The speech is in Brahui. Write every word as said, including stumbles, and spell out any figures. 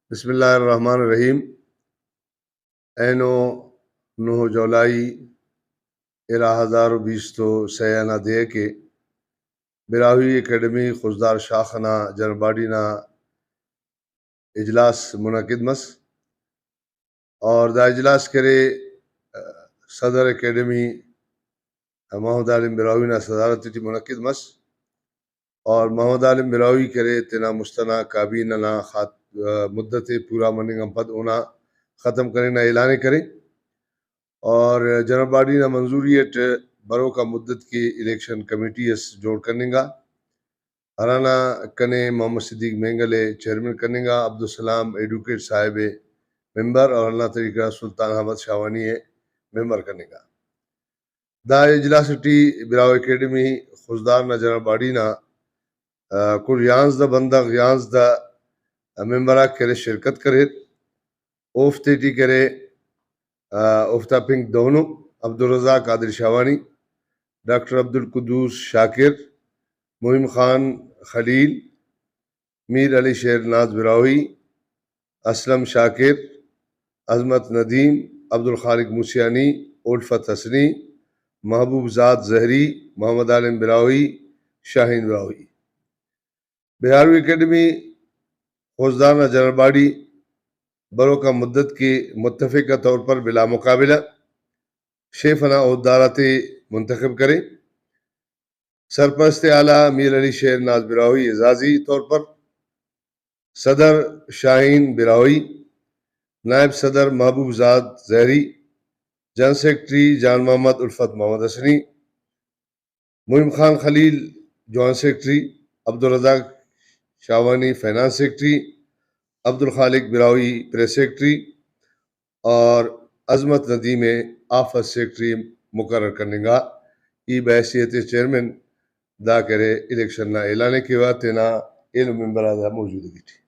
بسم اللہ الرحمن الرحیم۔ اینو نہہ جولائی ارا ہزار و بیست و سہ ئنا دے کہ براہوئی اکیڈمی خضدار شاخ ئنا جنرل باڈی نا اجلاس منعقد مس، اور دا اجلاس کرے، آ، صدر اکیڈمی محمد عالم براہوئی نا صدارت ٹی منعقد مس، اور محمد عالم براہوئی کرے تینا مست ئنا کابینہ نا خات-، آ، مدت ءِ پورا مننگ آن پد اونا ختم کننگ نا اعلان ءِ کرے۔ اور جنرل باڈی نا منظوری اٹ بروک آ مدت کہ الیکشن کمیٹی اس جوڑ کننگا، ہرانا کنے محمد صدیق مینگل ءِ چیئرمین کننگا، عبدالسلام ایڈوکیٹ صاحب ءِ ممبر اور ہندا طریقہ سلطان احمد شاہوانی ءِ ممبر کننگا۔ دا اجلاس ٹی براہوئی اکیڈمی خضدار نا جنرل باڈی نا، آ، کل یانزدہ بندغ، یانزدہ ممبر آک کرے شرکت کریر۔ اوفتے ٹی کرے، آ، اوفتا پنک دہنو عبدالرزاق قادر شاہوانی، ڈاکٹر عبدالقدوس شاکر، مہیم خان خلیل، میر علی شیر ناز براہوئی، اسلم شاکر، عظمت ندیم، عبدالخالق موسیانی، الفت حسنی، محبوب زاد زہری، محمد عالم براہوئی، شاہین براہوئی۔ براہوئی اکیڈمی خضدار نا جنرل باڈی بروک آ مدت کہ متفقہ طور پر بلا مقابلہ شیف ئنا عہدیدار آتے منتخب کرے۔ سرپرست اعلیٰ میر علی شیر ناز براہوئی اعزازی طور پر، صدر شاہین براہوئی، نائب صدر محبوب زاد زہری، general secretary Jan Muhammad Ulfat Muhammad Hasni, Mahim Khan Khalil joint secretary, Abdulrazzaq Shahwani finance secretary, Abdulkhaliq Brahui press secretary اور عظمت ندیم ءِ آفس سیکرٹری مقرر کننگا۔ ای بحیثیت چیئرمین دا کرے الیکشن نا اعلان ءِ کیوہ تینا ایلم ممبر آتا موجودگی ٹی۔